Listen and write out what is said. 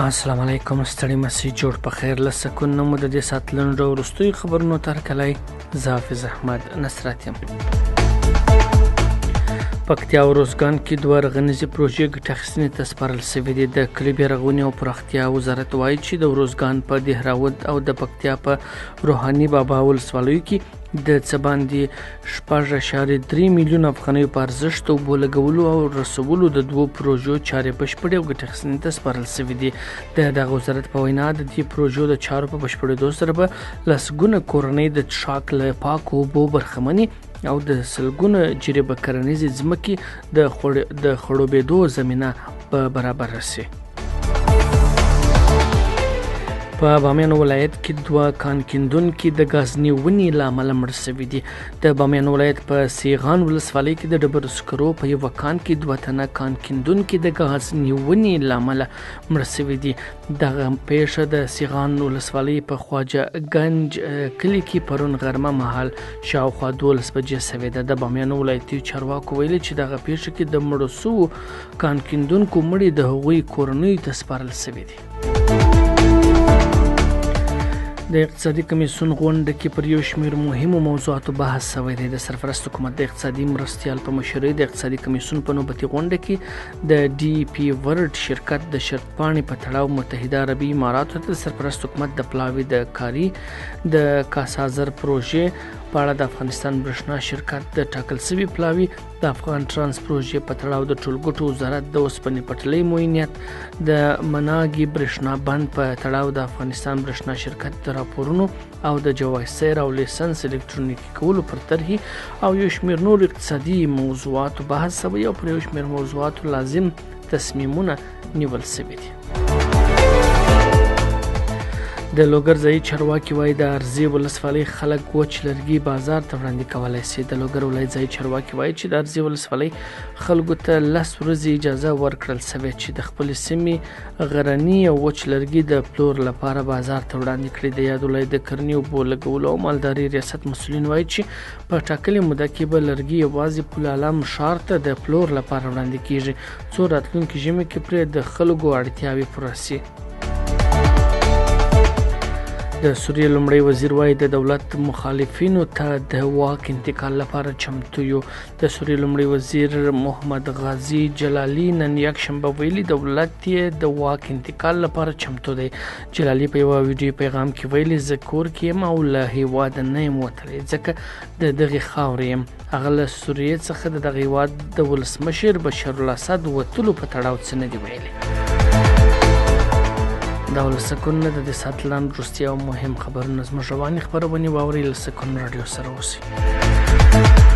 السلام علیکم، ستړي مسی، جوړ په خیر. له سکون نه مو د دې ساعت لنډو وروستیو خبرونو ته هرکلی. زه حافظ احمد نصرت یم. پکتیا او روزګان کې دوه رغنیزې پروژې ګټه اخیستنې ته سپارل شوې دي. د کلي بیارغونې او پراختیا وزارت وایي چې د روزګان په دهراود او د پکتیا په روحاني بابا ولسوالیو کې د څه باندې 6.3 میلیون افغانیو په ارزښت د اوبو لګولو او رسولو د دوو پروژو چارې بشپړې او ګټې اخیستنې ته سپارل شوې دي. د دغه وزارت په وینا، د دې پروژو د چارو په بشپړېدو سره به لسګونه کورنۍ د څښاک له پاکو اوبو برخمنې او د سلګونه جریبه کرنیزې ځمکې د خړوبېدو زمینه به برابره شي. په بامیانو ولایت کې دوه کان کیندونکي د ګاز نیونې له امله مړه شوي دي. د بامیانو ولایت په سیغان ولسوالۍ کې د ډبرو سکرو په یوه کان کې دوه تنه کان کیندونکي د ګاز نیونې له امله مړه شوي دي. دغه پیښه د سیغان ولسوالۍ په خواجه ګنج کلي کې پرون غرمه مهال شاوخوا 12 بجې شوې ده. د بامیانو ولایتي چارواکو ویلي چې دغه پیښه کې د مړو شوو کان کیندونکو مړي د هغوی کورنیو ته سپارل شوي دي. د اقتصادي کمیسیون غونډه کې پر یو شمېر مهمو موضوعاتو بحث شوی دی. د سرپرست حکومت د اقتصادي مرستیال په مشرۍ د اقتصادي کمیسیون په نوبتي غونډه کې د ډي پي ورلډ شرکت د شرط پاڼې په تړاو متحده عربي اماراتو ته د سرپرست حکومت د پلاوي د کاري د کاسازر پروژې په اړه د افغانستان برښنا شرکت د ټاکل شوي پلاوي د افغان ترانس پروژې په تړاو د ټولګټو وزارت د اوسپنې پټلۍ معینیت د مناګي برښنا بند په تړاو د افغانستان برښنا شرکت د راپورونو او د جواز سیر او لیسنس الکترونیکي کولو پر طرحې او یو شمېر نورو اقتصادي موضوعاتو بحث شوی او پر یو شمېر موضوعاتو لازم تصمیمونه نیول شوي دي. د لوګر ځایي چارواکي وایي د ارزي ولسوالۍ خلک وچ لرګي بازار ته وړاندې کولای شي. د لوګر ولایت ځایي چارواکي وایي چې د ارزي ولسوالۍ خلکو ته 10 ورځې اجازه ورکړل شوې چې د خپلې سیمې غرني او وچ لرګي د پلور لپاره بازار ته وړاندې کړي. د یاد ولایت د کرنې، اوبو لګولو او مالدارۍ ریاست مسؤلین وایي چې په ټاکلې موده کې به لرګي یوازې پل علم ښار ته د پلور لپاره وړاندې کیږي، څو راتلونکي ژمي کې پرې د خلکو اړتیاوې پوره شي. د سوریې لومړی وزیر وایي د دولت مخالفینو ته د واک انتقال لپاره چمتو یو. د سوریې لومړی وزیر محمد غازي جلالي نن یکشنبه ویلي دولت یې د واک انتقال لپاره چمتو دی. جلالي په یوه ویډیو پیغام کې ویلي، زه کور کې یم او له هیواده نه یم وتلی، ځکه د دغې خاورې یم. هغه له سوریې څخه د دغه هیواد د ولسمشر بشارالاسد وتلو په تړاو څه نه دي ویلي. دا له سکون نه د دې ساعت لنډ وروستي او مهم خبرونه. زموږ روانې خپرونې واورئ، له سکون راډیو سره اوسئ.